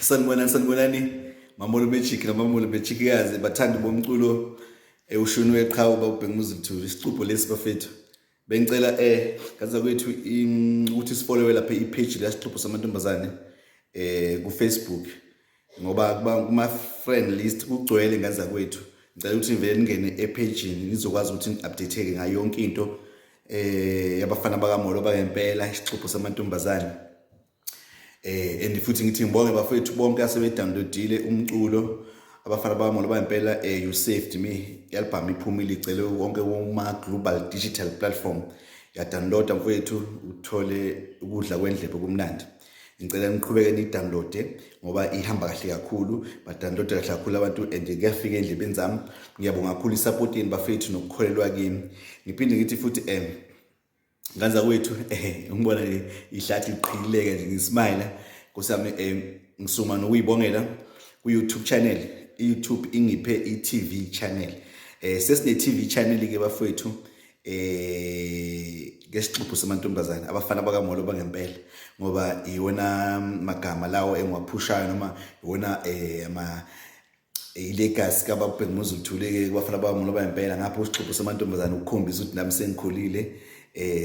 Sanibonani, sanibonani, Mamolo Magic naMamolo Magicikazi, bathandi bomculo, ushuni weqhawe bawubheka Music Tour, isixubho lesi bafethu. Bengicela kaza kwethu ukuthi sifollowe lapha i-page la Sixubho Samantombazane ku Facebook, ngoba kuba kuma friend list kugcwele ngaza kwethu. Ngicela ukuthi nivele ningene e-page-ini, nizokwazi ukuthi ni-update-ke ngayo yonke into yabafana bakaMolo bangempela, Isixubho Samantombazane. And futhi ngithi ngibonge bafethu bonke asebedownloadile umculo abafana bakaMolo bangempela, You Saved Me album iphumile, igcwele wonke kuma global digital platform. Ya downloada mfowethu, uthole ukudla kwendlebe kumnandi. Ngicela niqhubeke ni-downloade ngoba ihamba kahle kakhulu, ba-download kahle kakhulu abantu and kuyafika endlebeni zami. Ngiyabonga kakhulu i-support yenu bafethu nokukholelwa kimi. Ngiphinde ngithi futhi nganza kwethu, ngibona ihlathi liqhileke nje, ngismile nkosami, ngisuma nokuyibongela ku YouTube channel. I-YouTube ingiphe i-TV channel, sesine TV channel ke bafowethu, ngesixubhu samantombazane, abafana bakaMolo bangempela, ngoba iwona magama lawo engiwaphushayo noma iwona ama ilegacy kaBabheki Muzulu kubafana bakaMolo bangempela. Ngapho isixubhu samantombazane ukukhombisa ukuthi nami sengikhulile,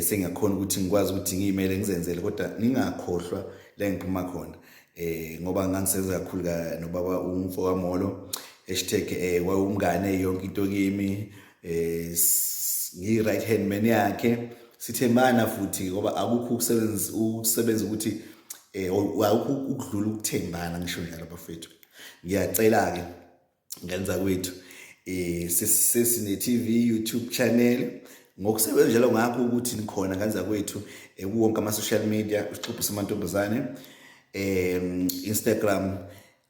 sengiyakhona ukuthi ngikwazi ukuthi ngiyimele, ngizenzele, kodwa ngingakhohlwa la engiphuma khona, ngoba ngangisebenza kakhulu ka nobaba umfo kaMolo #wawumngane yonke into kimi, ngiyi right hand man yakhe, sithembana futhi, ngoba akukho ukusebenza ukuthi akukho ukudlula ukuthembana, ngisho njalo bafethu. Ngiyacela ke ngenza kwethu, sesine TV YouTube channel ngokusebenza njalo, ngakho ukuthi nikhona ngenza kwethu kuwonke ama social media, Isixubho Samantombazane. Instagram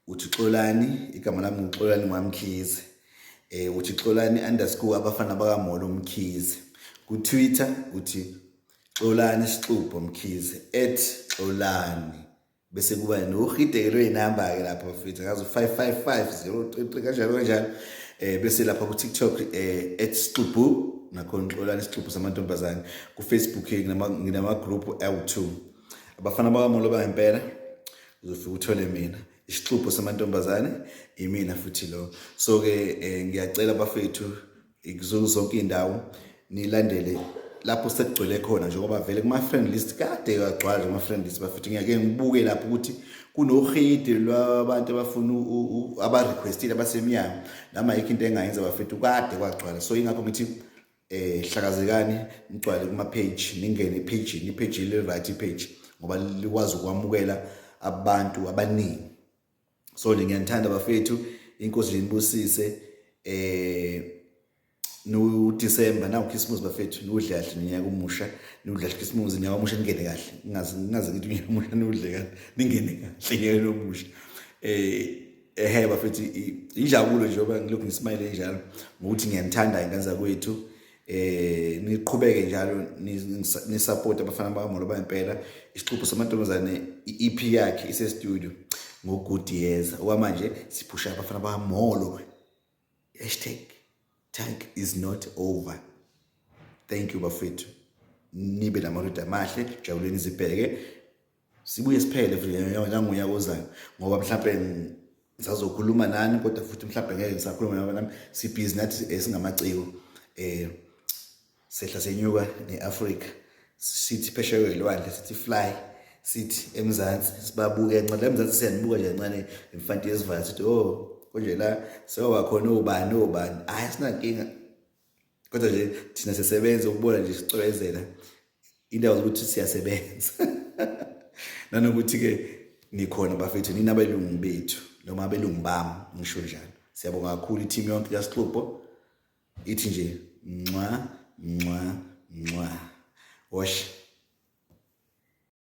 uthi Xolani, igama lami nguXolani Wamkhize, uthi Xolani_abafana bakaMolo Mkhize. Ku Twitter uthi Xolani Sixubho Mkhize, @Xolani, bese kuba nohideke lweyinamba ke lapho futhi ngazo 555033 kanjalo kanjalo. Bese lapha ku TikTok @Sixubhu nakhona, Xolani Sixubhu Samantombazane. Ku Facebook nginama group awu2, abafana bakaMolo bangempela, uzofika uthole mina, Isixubho Samantombazane, imina futhi lo. So ke ngiyacela bafethu kuzo zonke indawo nilandele lapho sekugcwele khona, njengoba vele kuma friend list kade kagcwala kuma friend list bafethu. Ngiyake ngibuke lapho ukuthi kunohide lwabantu abafuna aba requestile abasemnyango, noma ayikho into engayenza bafethu, kade kwagcwala. So ingakho ngithi hlakazekani, nigcwale kuma page, ningene page, ni page le right page, ngoba likwazi ukwamukela abantu abaningi. So nje ngiyanithanda bafethu, inkosi nje nibusise. No December nawu Christmas bafethu, nudle kahle nonyaka omusha, nudle kahle Christmas, nyaka omusha, ningene kahle. Ngingazi ngithi unyaka omusha nudle kahle, ningene kahle nyaka omusha. Ehe bafethu, injabulo nje ngoba ngilokhu ngismile njalo ngokuthi ngiyanithanda ingane zakwethu. Niqhubeke njalo ni support abafana bakaMolo bangempela. Isixubho Samantombazane, i-EP yakhe ise studio ngoGood Years. Okwamanje siphusha abafana bakaMolo, #tank is not over. Thank you bafethu, nibe namaholide amahle, jabuleni, izibheke, sibuye siphele futhi nangunyaka ozayo, ngoba mhlawumbe ngisazokhuluma nani, kodwa futhi mhlawumbe ngeke ngisakhuluma nami. Sibhizi nathi, singamaciko, sehla senyuka neAfrika, sithi phesheya kwelwandle, sithi fly, sithi eMzansi sibabuke ncane la eMzansi, siyanibuka nje kancane imfanti yesivala, sithi oh, konje la sewakhona obani obani. Hayi, asinankinga, kodwa nje thina sisebenza ukubona nje, sicwezela indawo zokuthi siyasebenza, nanokuthi ke nikhona bafethu, nina abelungu bethu noma abelungu bami, ngisho njalo. Siyabonga kakhulu, i-team yonke kaSixubho ithi nje ncwa ncwa ncwa, wash.